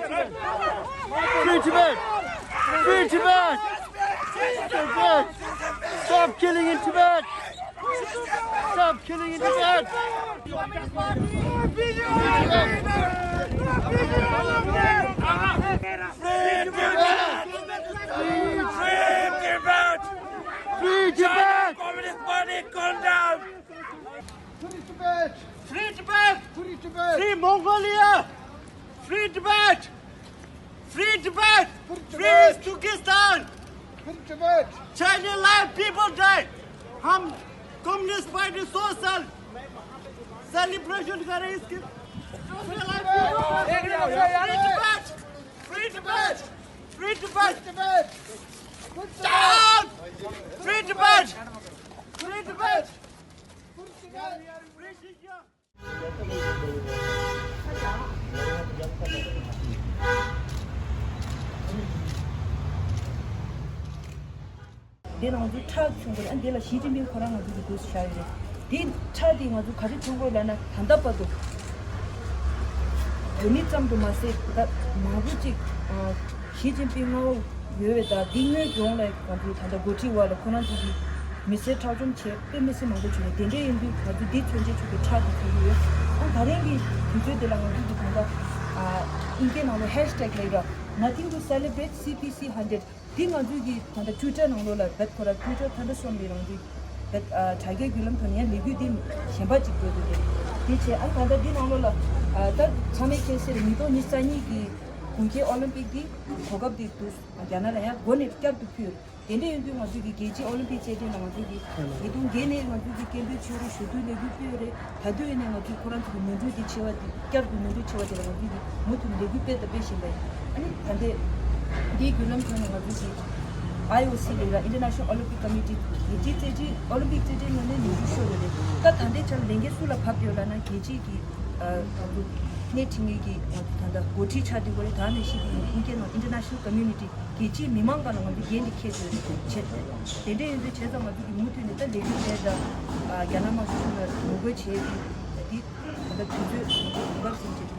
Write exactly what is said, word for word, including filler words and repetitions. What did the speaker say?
Free Tibet! Free Tibet! Free Tibet! Stop killing in Tibet! Stop killing in Tibet! Free Tibet! Free Tibet! Free Tibet! Communist Party, come down! Free Tibet! Free Tibet! Free Tibet! Free Mongolia! Free Tibet! Free Tibet! Free Tibet! Free Turkestan! Free Tibet! China life people die! हम communist party सौ साल सेलिब्रेशन कर रहे हैं इसके। Free Tibet! Free Tibet! Free Tibet! Free Tibet! Down! Free Tibet! Free Tibet! Free Tibet! འདི་ནང་ཚོ་ཁྲག་ཆུང་པོ་རེད། ཨ་འདི་ལ་ཞི་ཅིན་ཕིང་ཁོ་རང་ང་ཚོ་གི་དུས་སུ་བཞག་ཡོད་རེད། འདི་ཁྲག་འདི་ང་ཚོ་ག་རེ་མཐོང་དགོས་ལབ་ན། ད་ལྟ་བར་དུ་བོད་མི་ཙམ་དུ་མ་ཟད་ད་མང་པོ་ཅིག་ཞི་ཅིན་ཕིང་མངའ་འོག་ཡོད་པའི་ད་འདི་དངོས་ཡོང་ལ་ང་ཚོའི་ད་ལྟ་འགོ་ཁྲིད་བར་ལ་ཁོ་རང་ཚོ་གི་མི་སེར་ཁྲག་སྦྱོར་བྱས་དཔེ་མི་སྲིད་མང་པོ་བྱུང་བས། དེ་འདྲ་ཡིན་དུས་ང་ཚོ་འདི་མཚོན་བྱེད་ཆོག་གི་ཁྲག་འདི་མཚོན་གྱི་ཡོད། ཨ་ད་རིང་གི་དུས་ཚོད་འདི་ལ་ང་ཚོ་གི་ད་ལྟ་ཨིན་སྐད་ནང་ལ་ཧེཤ་ཊེག་ལབ་ར། Nothing to celebrate C P C hundred. འདི་ང་ཚོའི་གི་ད་ལྟ་ཊུའི་ཊར་ནང་ལོགས་ལ་བེད་ཁོ་ར་ཊུའི་ཊར་ད་ལྟ་སོང་བའི་རང་ཚོའི་བེད་དྲ་རྒྱའི་བརྒྱུད་ལམ་ཐོག་ནས་ཡང་ལས་འགུལ་འདི་གཞན་པ་ཅིག་འགྲོ་དགོས་རེད། དེ་བྱས་ཨ་ད་ལྟ་འདི་ནང་ལོགས་ལ་ད་ཚང་མས་མཁྱེན་གསལ་རེད། ཉིས་སྟོང་ཉི་ཤུ་རྩ་གཉིས་ཀྱི་གུང་ཁྱེད་ཨོ་ལིམ་པིག་འདི་གོ་སྐབས་འདི་འདུག་རྒྱ་ནག་ལ་ཡང་མགོ་ནས་བསྐྱར་དུ་ཕུལ། དེ་འདྲ་ཡིན་དུས་ང་ཚོས་ཀྱི་རྒྱལ་སྤྱིའི་ཨོ་ལིམ་པིག་རྩེད་འགྲན་ལ་ང་ཚོས་ཀྱི་ཉིས་སྟོང་བརྒྱད་ནས་ང་ཚོས་ཀྱི་སྐད་འབོད་བྱས་རེད། ཞུ་གཏུག་ལས་འགུལ་སྤེལ་རེད། ད་དུང་ཡིན་ནའི་ང་ཚོས་ཁོ་རང་ཚོ་གི་ནོར་འཁྲུལ་འདི་ཆེ་བ་འདི་བསྐྱར་དུ་ནོར་འཁྲུལ་ཆེ་བ་དེ་ལ་ང་ཚོས་ཀྱི་མུ་མཐུད་ནས་ལས་འགུལ་སྤེལ་དང་སྤེལ་བཞིན་པ་ཡིན། ཨ་ནི་ད་ལྟའི་འདིའི་བརྒྱུད་ལམ་ཐོག་ནས་ང་ཚོས་ཀྱི་ཨའི་ཨོ་སི་ལབ་ར། International Olympic Committee རྒྱལ་སྤྱིའི་རྩེད་འགྲན་ཨོ་ལིམ་པིག་རྩེད་འགྲན་ནང་ནས་ནོར་འཁྲུལ་ཤོར་ཡོད་རེད། ད་ད་ལྟའི་ཆར་ལས་འགན་སུ་ལ་བབས་ཡོད་ལབ་ན་རྒྱལ་སྤྱིའི་གི་ཨ་ང་ཚོ་སྣེ་ཁྲིད་མཁན་གྱི་ང་ཚོ་ད་ལྟ་འགོ་ཁྲིད་ཆགས་བསྡད་ཡོད་རེད། ད་ནས་གཞི་དེ་ཡིན་ཀྱི་ནང་International Community རྒྱལ་སྤྱིའི་མི་མང་སྒང་ལ་ང་ཚོ་འགན་འདི་འཁྱེར་དགོས་བྱེད། དེ་འདྲ་ཡིན་དུས་བྱས་ཙང་ང་ཚོ་གི་མུ་མཐུད་ནས་ད་ལས་འགུལ་དེ་དང་རྒྱ་ནག་དམར་ཤོག་ཚོ་ལ་ངོ་རྒོལ་བྱེད་ཀྱི་འདི་ད་ལྟ་དུས་ཚོད་གོ་སྐབས་ཟིན་བྱས།